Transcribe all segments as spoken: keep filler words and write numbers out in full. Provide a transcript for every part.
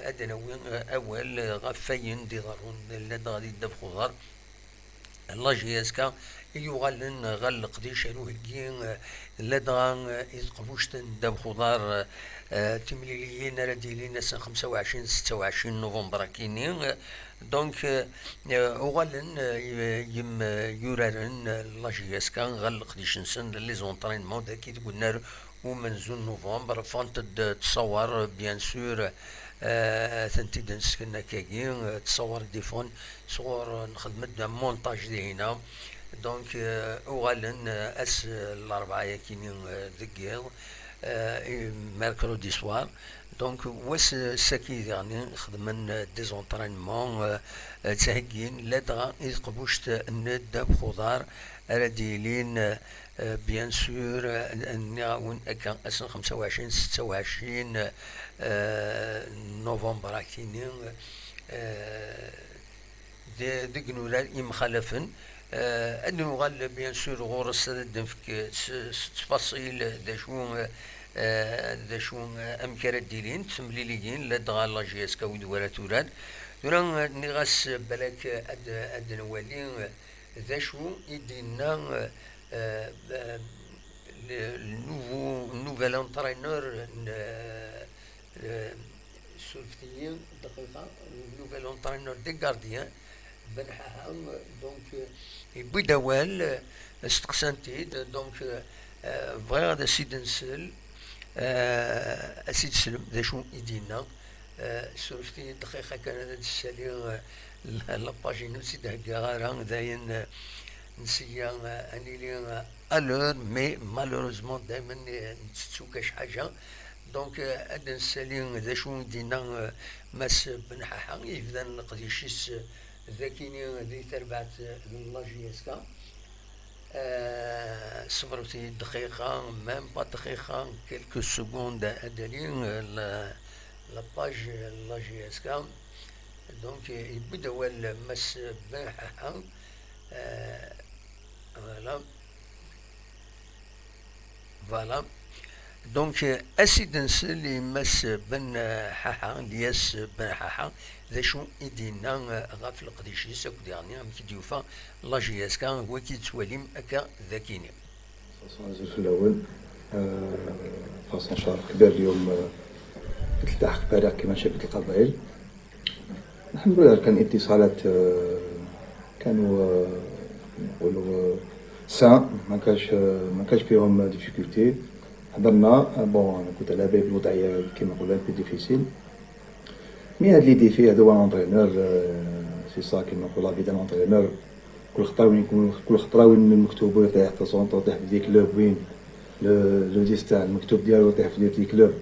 Ad d-nawi, eh, awal, eh, ɣef wayen d-iḍerrun ladɣa di ddabex uḍar. La J S K i yuɣalen ɣer leqdic ar uheggi, eh, ladɣa, eh, i teqbuct n ddabex uḍar, eh, timliliyin ara d-yilin ass n xemsa u ɛecrin, setta u ɛecrin november akini. Donc, eh, uɣalen, eh, yim-, yuraren, eh, la J S K ɣer leqdic-nsen, les entraînements dagi deg unnar umenzu n november, ffɣent-d ttṣawar, bien sûr, eh, tent-id-nesken akkagi, eh, ttṣawar d-iffɣen sɣur, eh, nxedm-d montage dihina. Donc, eh, uɣalen, eh, ass, eh, n larebɛa yakini, eh, deg yiḍ, eh, i mercredi soir. Donc, wass, eh, saki diɣen xedmen, eh, des entraînements, eh, eh, ttheggin ladɣa i teqbuct n ddabex uḍar ara d-yilin, eh, eh, bien sûr, eh, nniɣ-awen akka, ass n xemsa u ɛecrin, setta u ɛecrin, eh, november akini, eh, de-, deg nurar imxalafen. Eh, ad nuɣal, bien sûr, ɣur-s ad d-nefk s, s ttfaṣil d acu, eh, d acu, eh, amek ara d-ilint temliliyin ladɣa la J S K wid wara turar. Tura, eh, nniɣ-as balak ad, ad nwali, eh, d acu i d-yenna, eh, eh, le, le nouveau, le nouvel entraîneur n, eh, eh, surfet-iyi dqiqa, le nouvel entraîneur des gardiens, Ben Ḥaḥa, donc, eh, yewwi-d awal, eh, steqsan-t-id, donc, eh, eh, bɣiɣ ad as-id-nsel, eh, ad as-id-slem d acu i d-yenna. Eh, surfet-iyi dqiqa kan ad d-ssaliɣ, eh, la, la page-inu, ur tt-id-heggaɣ ara, dayen, eh, nseyya, eh, ad nili, eh, à l'heure, mais malheureusement, daymen, eh, nettettu kac ḥaǧa. Donc, eh, ad d-nessali d acu i d-yenna, eh, Mass Ben Ḥaḥa, i yebdan leqdic-is, eh, d akini di terbaɛt, eh, n la J S K. Eh, ṣebret-iyi dqiqa, même pas dqiqa, quelques secondes ad d-ali, eh, la, la page, eh, n la J S K. Donc, eh, yewwi-d awal Mass Ben Ḥaḥa. Eh, voilà. Voilà. Donc, euh, ad as-id-nsel i Mass Ben, euh, Ḥaḥa, Lyes Ben Ḥaḥa, d acu i d-yenna, euh, ɣef leqdic-is akked yeɣni amek i d-yufa la J S K, wagi i tettwalim akka d akini. Azul fell-awen. Euh, faṣon ceref kbir اليوم, euh, كنت التحق فريق كما شبيبة القبائل. الحمد لله، كان اتصالات، آه، كانوا، آه، نقولوا، آه، سان، ما كانش، آه، ما كانش فيهم ديفيكولتي. حضرنا، آه، بون، أنا كنت على بالي بالوضعية كيما نقولوا ان بو ديفيسيل. مي هاد لي ديفي هادو هو لونترينور، آه، سي سا كيما نقول لافي دان لونترينور. كل خطرة وين يكون، كل خطرة وين المكتوب يطيح في سونتر، يطيح في دي كلوب وين لو، لو ديستان المكتوب ديالو يطيح في دي كلوب.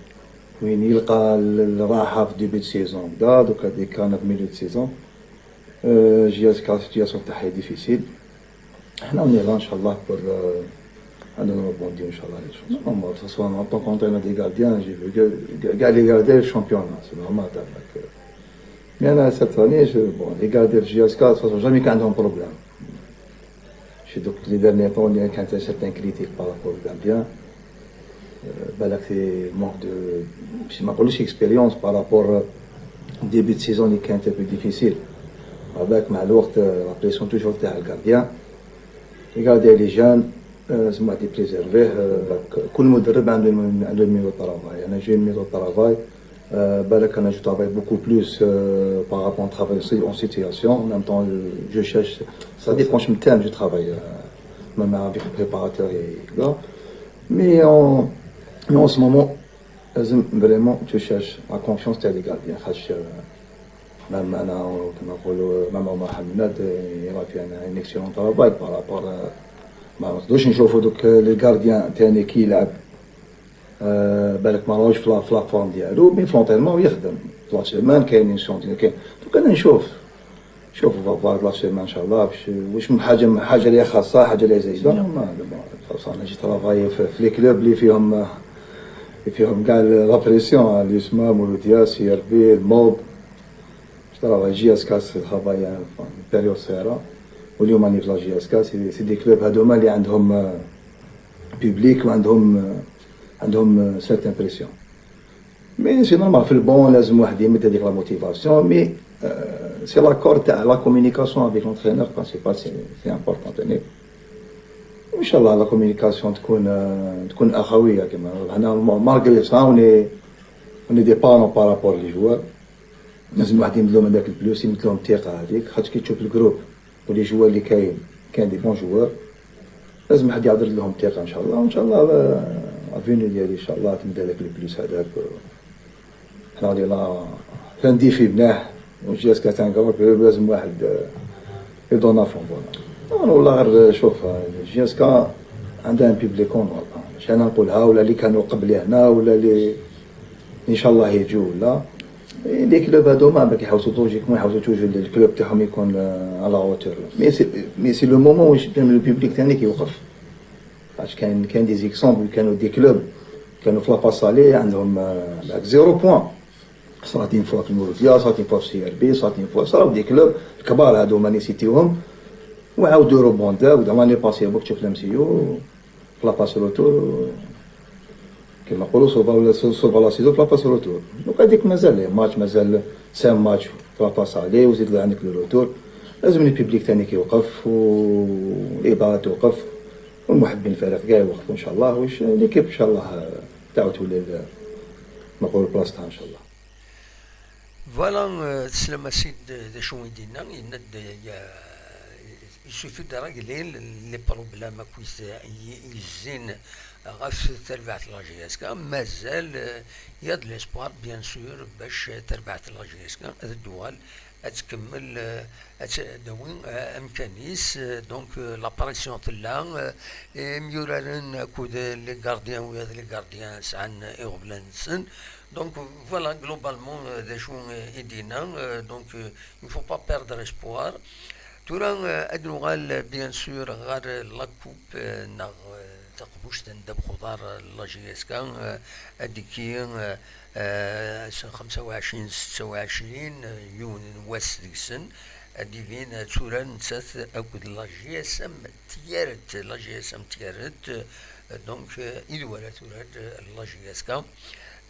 وين يلقى ال-، الراحة في ديبي دو سيزون هكذا، دوكا دي كان في ميليو دو سيزون. آه، جي اس كا سيتياسيون تاعها ديفيسيل. حنا اون اي لا ان شاء الله بور، آه، انو نروبوندي ان شاء الله لي شونس. نورمال، سوا ان طون كونتر دي غارديان، جي في كاع، كاع لي غارديان شامبيون، سي نورمال تاع هكا. مي انا سيت اني، جو، بون، لي غارديان في جي اس كا، سوا جامي كان عندهم بروبليم. شي دوك لي ديرني طون، كانت سيرتان كريتيك بارابور لو غارديان. بالك سي مونك دو، ماشي ما نقولوش اكسبيريونس بارابور ديبي دو سيزون اللي كانت بلو ديفيسيل. هذاك مع الوقت، آه، لا بريسيون توجور تاع الغارديان. الغارديان لي جان، آه، زعما دي بريزيرفيه، آه، بالك كل مدرب عنده، عنده ميثود طرافاي. انا جي ميثود طرافاي، آه، بالك انا جو ترافاي بوكو بلوس، آه، بارابور ترافاي اون سيتياسيون، ميم طون جو شيرش، سا ديبون من تام جو ترافاي، آه، ميم افيك بريباراتور اي كذا. مي اون، مي اون سو مومون لازم فريمون تو شيرش لا كونفيونس تاع لي غارديان، خاطش، آه، مام انا كما نقولوا، مام عمر حماد، آه، راه في انا ان اكسيلون ترافاي بارابور، آه، ما نقدروش نشوفوا دوك، آه، لي غارديان تاني كي يلعب، آه، بالك ما راهوش في لا، في لا فورم ديالو، مي في لونترينمون يخدم. ثلاث سيمان كاينين شونتي، كاين. دوك انا نشوف، شوف فافار لا سيمان ان شاء الله، باش واش من حاجه، من حاجه اللي خاصه، حاجه اللي زايده. ما، ما، خلاص انا جيت ترافاي في، في لي كلوب اللي فيهم، اللي فيهم كاع لا بريسيون، اليوسما، مولوديا، سي ار بي، الموب. جيت ترافاي جي اس كاس، ترافاي بيريود سيرا. واليوم راني في لا جي اس كاس، سي، سي دي كلوب هادوما اللي عندهم، آه، بيبليك وعندهم، آه، عندهم، آه، سيرتان بريسيون. Mais c'est normal, في le bon لازم واحد يمد هذيك la motivation, mais euh, c'est l'accord تاع la communication avec l'entraîneur principal, c'est c'est important تاني. وان شاء الله la communication تكون آه، تكون اخويه كما حنا. Malgré ça, on est on est des parents par rapport les joueurs. لازم واحد يمد لهم هذاك le plus، يمد لهم الثقه هذيك، خاطر كي تشوف le groupe و les joueurs اللي كاين، كاين des bons joueurs، لازم واحد يعدل لهم الثقه ان شاء الله. وان شاء الله l'avenir ديالي ان شاء الله تمد هذاك le plus هذاك. حنا علينا كان défi مليح، و JSK c'est un groupe لازم واحد يدون افون. Voilà. والله غير شوف، JSK عندها un public en or، ماشي انا نقولها، ولا اللي كانوا قبلي هنا، ولا اللي ان شاء الله يجوا، ولا les clubs هذوما ما كيحوسوا logiquement، يحوسوا toujours le club تاعهم يكون à la hauteur. Mais c'est mais c'est le moment où le public ثاني كيوقف. عرفت كاين كاين des exemples، كانوا des clubs كانوا في la passe aller عندهم آه، zéro point. صارت une fois في المولوديه، صارت une fois في CRB، صارت une fois، صراو des clubs الكبار هادو ما نسيتيهم، وعاودوا rebondi. ولا l'année passée بوك تشوف لامسيو في la passe retour، كما نقولوا sauver ولا sauver la saison في la passe retour. Donc هذيك مازال les matchs، مازال cinq matchs في la passe aller، وزيد عندك le retour. لازم le public ثاني كيوقف، والاداره توقف، والمحبين الفريق كاع يوقفوا ان شاء الله، واش l'équipe ان شاء الله تعاود تولي ل- نقول بلاصتها ان شاء الله. Voilà, euh, teslam a Sid, d acu i d-yenna, yenna-d, euh, il suffit de régler les problèmes akkit yezzin ɣef terbaɛt n la JSK, mazal euh, il y a de l'espoir bien sûr bac terbaɛt n la JSK ad d-tuɣal ad tkemmel, euh, ad d-tawi euh, amkan-is. Euh, donc euh, la pression tella, euh, imyuraren akked les gardiens, wid les gardiens sɛan iɣeblan-nsen. Donc voilà, globalement, euh, d acu euh, i d-yenna, euh, donc euh, il faut pas perdre espoir. Tura euh, ad nuɣal bien sûr ɣer la coupe euh, neɣ euh, taqbuct n ddabex uḍar n la JSK, euh, ad d-ikki euh, euh, xemsa u ɛecrin, setta u ɛecrin, euh, yiwen n wass deg-sen ad d-ibin ad turar nettat akked la JSM Tiaret, la JSM Tiaret, euh, donc euh, i d wara turar euh, la JSK.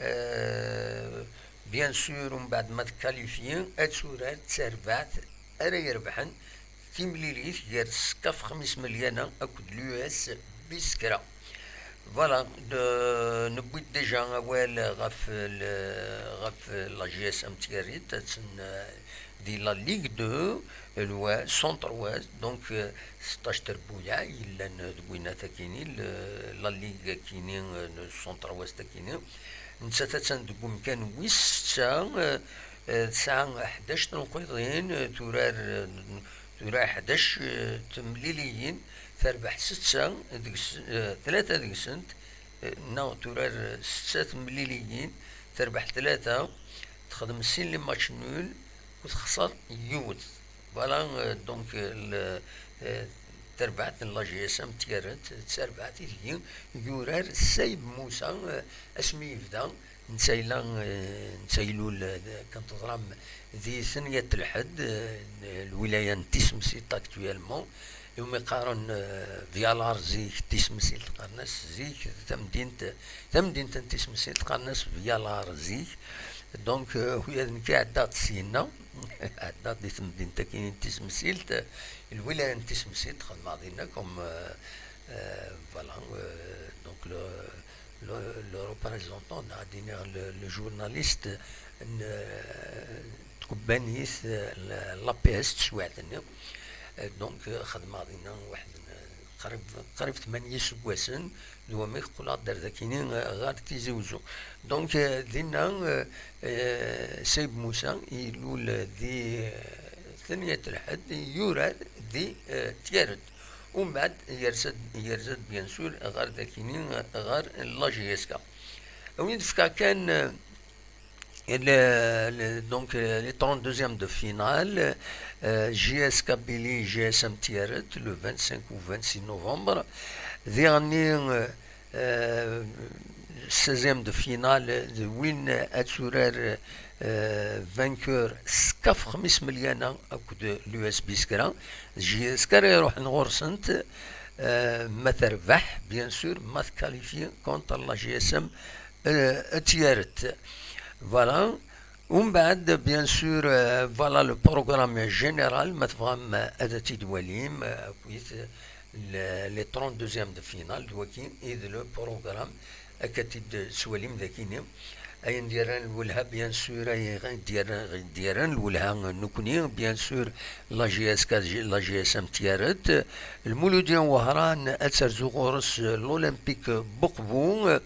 Euh, bien sûr, umbeɛd ma tkalifyi, ad turar d tarbaɛt ara irebḥen timlilit gar Skaf Xmis Melyana akked l'U S Biskra. Voilà, de- newwi-d déjà awal ɣef, le- ɣef la JSM Tiaret, attan euh, di la Ligue deux, le centre ouest, donc euh, seṭṭac trebbuyaɛ yellan d winna takini, le- la Ligue akini, euh, centre ouest akini. Nettat attan deg umkan wis setta, euh, euh, tesɛa ḥdac tenqiḍin, euh, turar, euh, turar ḥdac euh, temliliyin, terbeḥ setta deg-s- euh, tlata deg-sent, euh, neɣ turar euh, setta temliliyin, terbeḥ tlata, texdem sin les matchs nuls u texṣer yiwet. Voilà, euh, donc euh, le- euh, tarbaɛt n la JSM Tiaret, d tarbaɛt ideg yurar Sayb Musa euh, asmi yebda. Netta yella, euh, netta ilul euh, kan teẓram di tenya n lḥedd, euh, lwilaya n Tisemsit actuellement, iwumi qqaren euh, Vyalar zik, Tisemsit qqaren-as zik, tamdint tamdint n Tisemsit qqaren-as Vyalar zik. Donc euh, ula d nekk ɛeddaɣ-d syenna, ɛeddaɣ-d di temdint akkin n Tisemsilt, lwilaya n Tisemsilt, xedmeɣ dinna comme euh, euh, voilà, euh, donc le, le, le représentant, neɣ ad iniɣ le, le journaliste n euh, tkebbanit euh, l'A P S teswiɛt-nni. Euh, donc euh, xedmeɣ dinna waḥed n qrib qrib tmanya iseggasen, d wamek qqleɣ-d ar dakini ɣer Tizi Uzzu. Donc euh, dinna euh, euh, Sayb Musa ilul di euh, tenya n lḥedd, yurar di euh, Tiaret. Umbeɛd yerza-d yerza-d bien sûr ɣer dakini ɣer la JSK. Awi d-fkeɣ kan euh, le- le- donc euh, les trente-deuxième de finale, euh, J S Kabylie, J S M Tiaret, le vingt-cinq ou vingt-six novembre. Diɣenni euh, euh, seizième de finale, d win ad turar euh, vainqueur Skaf Xmis Melyana akked l'U S Biskra. J S K ara iruḥen ɣur-sent euh, ma terbeḥ, bien sûr, ma tkalifyi contre la J S M euh, Tiaret. Voilà. Umbeɛd, bien sûr, euh, voilà le programme général, ma tebɣam, euh, ad t-id-twalim, euh, akkit le, les trente-deuxièmes de finale, d waki i d le programme, akka t-id-twalim d akini. Ayen d-yerran lwelha, bien sûr, ayen d-yerran, d-yerran lwelha, euh, nukni, bien sûr, la J S K, la J S M Tiaret, Lmuludya n Wehran ad terzu ɣur-s, euh, l'Olympique Buqbu, euh,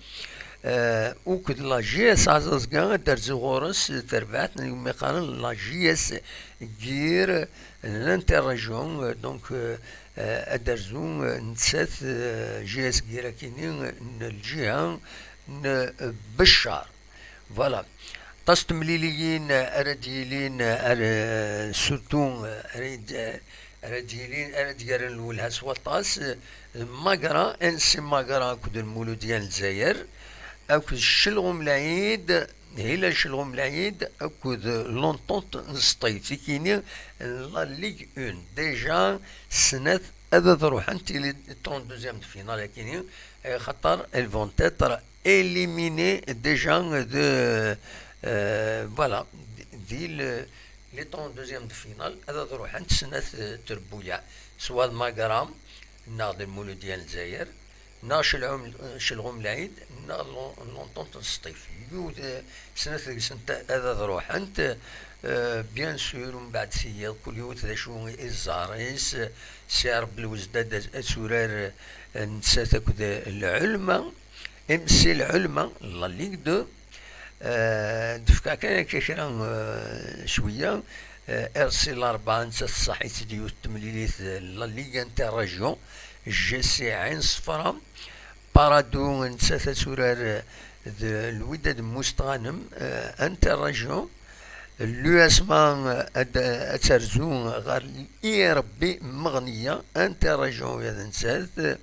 euh, akked la J S Azazga ad d-terzu ɣur-s terbaɛt n yumi qqaren la J S Gir, euh, l'Interrégion, euh, donc, euh, euh, ad d-terzu, euh, nettat, euh, J S Gir akini, euh, n lǧiha n, euh, Beccar. Voilà. Aṭas n temliliyin ara d-yilin, ara, surtout, ara d-, ara d-yilin, ara d-yerren lwelha s waṭas, Magra, N C Magra akked Lmuludya n Lezzayer, akked Celɣum Lɛid, Hilal Celɣum Lɛid akked l'Entente n Sṭif, tikini n la Ligue un. Déjà, snat ad, ad ruḥent i les trente-deuxièmes de finale, akini, eh, xaṭer elles vont être éliminées déjà de, euh, voilà, di, di le, les trente-deuxièmes de finale, ad, ad ruḥent snat, euh, trebbuyaɛ, soit d Magra, neɣ d Lmuludya n Lezzayer, neɣ Celɣum, Celɣum Lɛid, neɣ l'En-, l'Entente n Sṭif. Yiwet, euh, snat deg-sent ad, ad ruḥent, euh, bien sûr, umbeɛd tiyiḍ, kul yiwet d acu i zzher-is, euh, Si Rebbi Lwezdad ad, ad turar, euh, nettat akked, euh, Lɛulma, M C Lɛulma, la Ligue deux, euh, d-fkeɣ kan akka kra, euh, cwiya, euh, R C Larebɛa, nettat tṣaḥ-itt-id yiwet n temlilit, euh, la Ligue Interrégion, G C Ɛin Ṣefra, Parado, nettat ad turar, euh, d Lwidad n Mustɣanem, euh, Interrégion, L'U S M A, euh, ad, ad terzu ɣer l'I R B Meɣniya, Interrégion ula d nettat.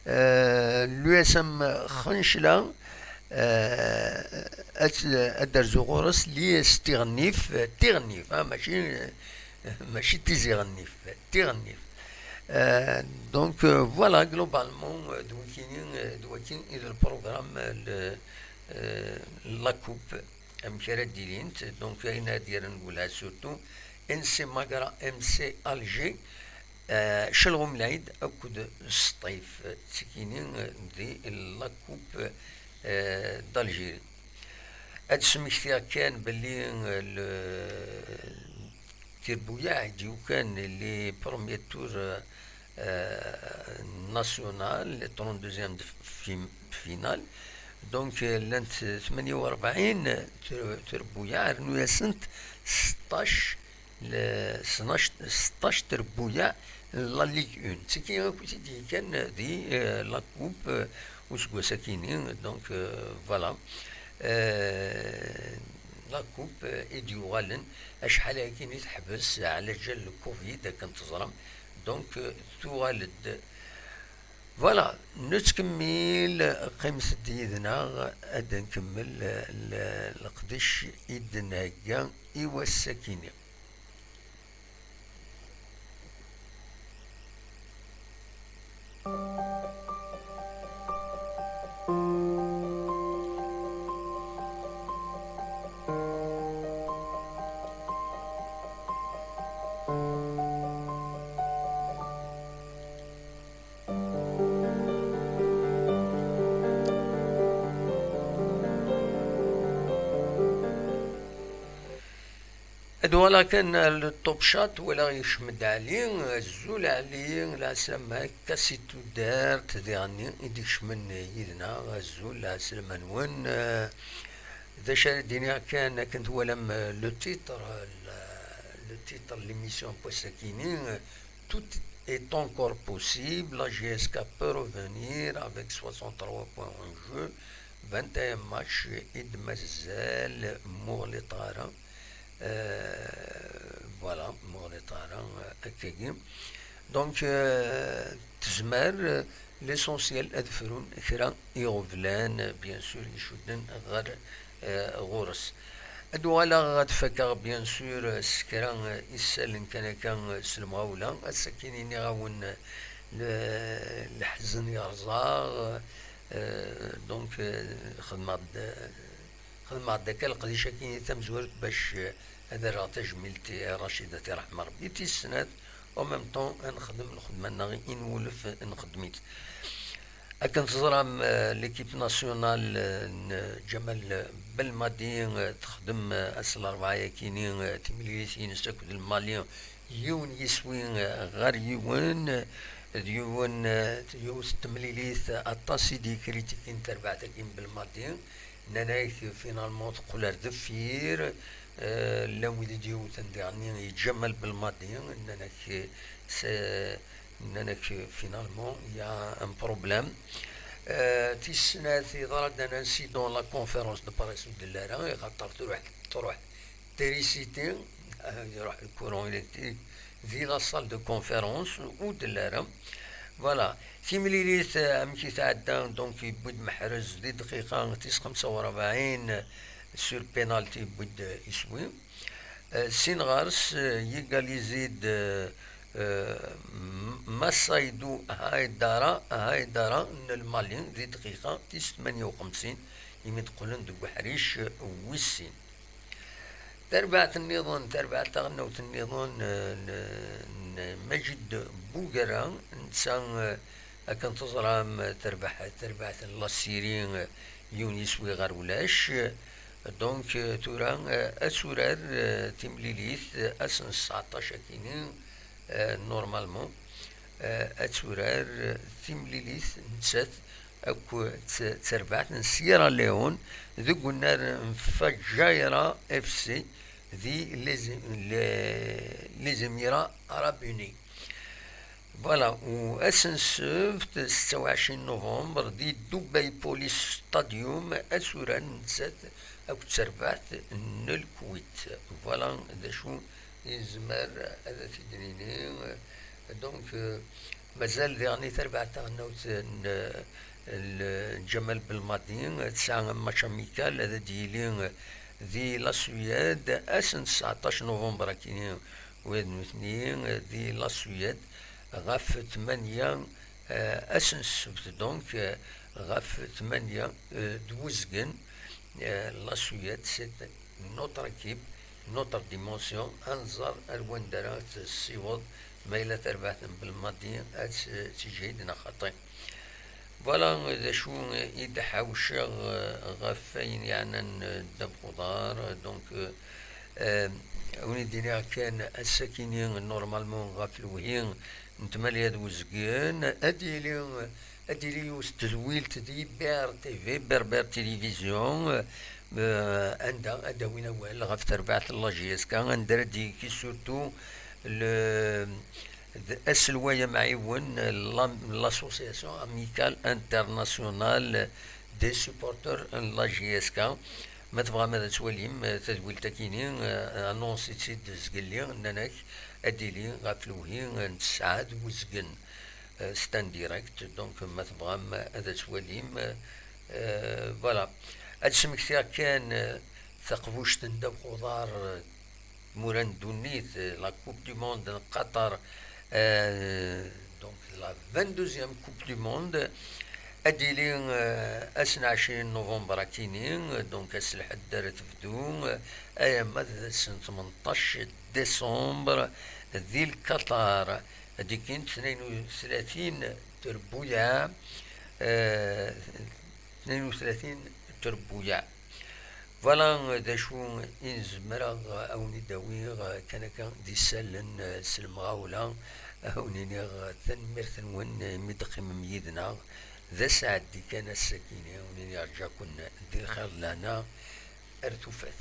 Euh, l'U S M Xencla, euh, ad, ad terzu ɣur-s l'I S Tiɣennif, Tiɣennif, ah, mačči, mačči Tizi Ɣennif, Tiɣennif. Euh, donc, euh, voilà, globalement, euh, d wakini, euh, d wakin i d le programme, euh, le, euh, la coupe. Amek ara d-ilint, donc ayen ara d-yerren lwelha surtout, N C Magra, M C Alger, euh, Celɣum Lɛid akked Sṭif, ttikini, euh, di la coupe, euh, d'Algérie. Ad d-smektiɣ kan belli, euh, le, tirbuyaɛ i d-yukan les premiers tours, euh, euh, national, les trente-deuxièmes de fim-, finale. Donc, euh, llant tmenya u rebɛin tre-, trebbuyaɛ, rnu-asent seṭṭac, le-, seṭṭac, seṭṭac trebbuyaɛ n la Ligue un. D tigi akk i t-id-yekkan di, euh, la coupe, euh, useggas-akini. Donc, euh, voilà. Euh, la coupe, euh, i d-yuɣalen acḥal-agi i teḥbes ɛla ǧal le covid, akken teẓram. Donc, euh, tuɣal-d. Voilà, nettkemmil, qqimet-d yid-neɣ, ad nkemmel, euh, le-, leqdic i d-nhegga i wass-akini. Ad uɣaleɣ kan ar le top chat, walaɣ yekcem-d Ɛli. Azul Ɛli, lɛeslama-k, a si tudert diɣenni i d-ikecmen yid-neɣ. Azul, lɛeslama-nwen. Eh, d acu ara d-iniɣ kan, akken twalam, eh, le titre, eh, le, le titre n l'émission n wass-akini, eh, Tout est encore possible, la J S K peut revenir avec soixante-trois points en jeu, vingt et un matchs i d-mazal, ma ur ɣliṭeɣ ara. Euh, voilà, ma ur ɣliṭeɣ ara, euh, akkagi. Donc, euh, tezmer, euh, l'essentiel ad frun kra iɣeblan, bien sûr, icudden ɣer, euh, ɣur-s. Ad uɣaleɣ ad fakeɣ, bien sûr, s kra, euh, isallen kan akka, euh, s lemɣawla. Ass-akin iniɣ-awen, euh, le-, leḥzen yerẓ-aɣ, euh, donc, euh, xedmeɣ-d, euh, xedmeɣ-d akka leqdic-agi tamezwarut bac, eh, ad rreɣ tajmilt i Racida, ad tt-iṛḥem Ṛebbi. Tis snat, en même temps, ad nexdem lxedma-nneɣ i nwulef, nxeddem-itt. Akken teẓram, eh, l'équipe nationale, eh, n Ǧamal Belmadi, eh, texdem, eh, ass n larebɛa-yakini, eh, timlilit-ines akked Lmali, yiwen yiswi, eh, ɣer yiwen, eh, d yiwen, eh, yiwet n temlilit, eh, aṭas i d-yekritikin tarbaɛt-agi n Belmadi. Nnan-ak, finalement, teqqel ar deffir, eh, llan wid i d-yewten diɣenni i Ǧamal Belmadi, nnan-ak, eh, s-, nnan-ak, finalement, il y a un problème. Eh, tis snat, yeḍra-d un incident, la conférence de presse ur d-telli ara, axaṭer truḥ, truḥ trisiti, eh, iruḥ le courant électrique di la salle de conférence ur d-telli ara. Voilà. Timlilit, eh, amek i tɛedda, donc yewwi-d Meḥrez di dqiqa tis xemsa u rebɛin sur penalty yewwi-d, eh, iswi. Eh, sin ɣer-s, eh, yegalizi-d, eh, eh, M-, Masaidu Haidara, Haidara n Lmali di dqiqa tis tmanya u xemsin, imi d-qqlen deg uḥric, eh, wis sin. Tarbaɛt nniḍen, tarbaɛt taɣelnawt nniḍen, eh, n, n Majid Bugara, netta, eh, akken teẓram, eh, terbeḥ tarbaɛt n la Syrie, eh, yiwen yiswi ɣer ulac. Donc, eh, tura, eh, ad turar, eh, timlilit, eh, ass n sseɛṭac akini, eh, normalement, eh, ad turar, eh, timlilit nettat akk t-, d tarbaɛt n Sierra Leone deg unnar n Fajaira F C di Les, Les, Les Émirats Arabes Unis. Voilà, u ass n ssebt, setta u ɛecrin novembre, di Dubai Police Stadium, ad turar nettat akked terbaɛt n Lkuwit. Voilà d acu i nezmer ad t-id-nini. Donc, euh, mazal diɣen i terbaɛt taɣelnawt n, n Ǧamal Belmadi, tesɛa match amical, ad d-yili di la Suède, ass n sseɛṭac novembre akini, wid nutni di la Suède, ɣef tmanya, euh, ass n ssebt, donc, euh, ɣef tmanya, euh, d wezgen, euh, la Suède, c'est notre équipe, notre dimension, ad nẓer ar wanda ara tessiweḍ, ma yella tarbaɛt n Belmadi ad tt-, tt-iǧhid neɣ xaṭi. Voilà d acu i d-ḥawceɣ, euh, ɣef wayen yeɛnan, euh, ddabex uḍar. Donc, euh, euh, a wen-id-iniɣ kan, ass-akini, normalement, ɣef lewhi n tmanya d wezgen, ad d-yili, ad d-tili yiwet n tedwilt di B R T V, Berbère Télévision, euh, anda ad d-awin awal ɣef terbaɛt n la J S K, anda ara d-yekki surtout le, d aselway amɛiwen, la, l'Association Amicale Internationale des Supporters n la J S K. Ma tebɣam ad twalim, eh, tadwilt-akini, eh, annonce-itt-id zgelli, nnan-ak ad d-tili ɣef lewhi n tesɛa d wezgen, eh, c'est en direct, donc ma tebɣam ad twalim, eh, voilà. Ad smektiɣ kan, eh, taqbuct n ddabex uḍar, eh, tmura n ddunit, eh, la Coupe du Monde n Qatar, eh, donc la vingt-deuxième Coupe du Monde, ad d-tili, eh, ass n ɛecrin novembre akini, donc ass n lḥedd ara tebdu, eh, alamma d ass n tmenṭac décembre di Lkaṭar, ad d-ikkint tnayen u tlatin trebbuyaɛ, eh, tnayen u tlatin trebbuyaɛ. Voilà d acu i nezmer a wen-id-awiɣ kan akka d isallen, eh, s lemɣawla, a wen-iniɣ tanemmirt-nwen imi d-teqqimem yid-neɣ. D aseɛdi kan ass-agi-ni, a wen-iniɣ rǧaken di lxir d lehna ar tufat.